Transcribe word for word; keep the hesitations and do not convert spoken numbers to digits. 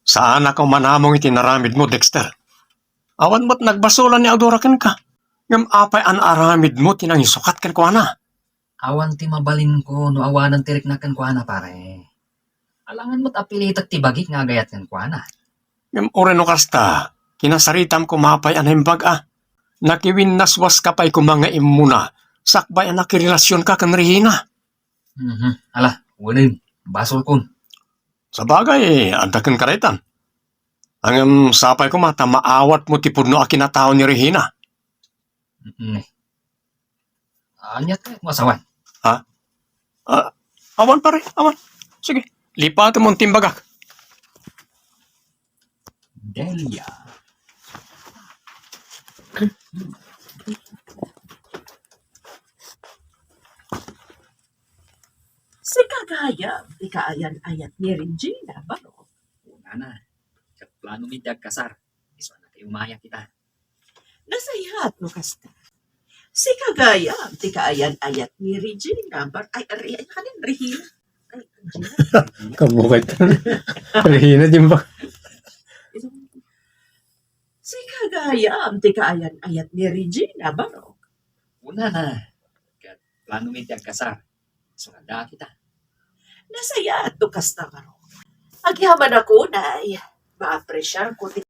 Saanak a umanamong iti inaramidmo, Dexter. Awan met nagbasolan ni Audora kenka. Ngem apay a naaramidmo ti nangisukat kenkuana? Awan ti mabalinko no awanen ti riknak kenkuana, pare. Alangan met a pilitek ti bagik nga agayat kenkuana. Ngem uray no kasta, kinasaritam koma pay a naimbag a. Nakiwinnaswaska pay koma nga immuna, sakbay a nakirelasionka ken Regina. Mhm. Ala, wen, basolkon. Sabagay, adda kenka daytan. Ngem sapay koma ta maawatmo ti pudno a kinatao ni Regina. Mm. Ania ti kayatmo a sawen? Ha? Ah, awan, pare, awan. Sige, lipatem ti imbagak. Delia. Sika gayam ti kaayan-ayat ni Regina, Barok. Kunana, ket plano mi ti agkasar. Isu a nakaiumaya kita. Nasayaat no kasta. Sika gayam ti kaayan-ayat ni Regina, Bar-, ay, Re-, ay, kanin, Regina. Ay, Regina. Kabukay ta. Regina, di ba? Sika gayam ti kaayan-ayat ni Regina, Barok. Kunana, ket plano mi ti agkasar. Isu nga adda kita. Nasayaat no kasta, Barok. Agyamanak unay, maapresiarko ti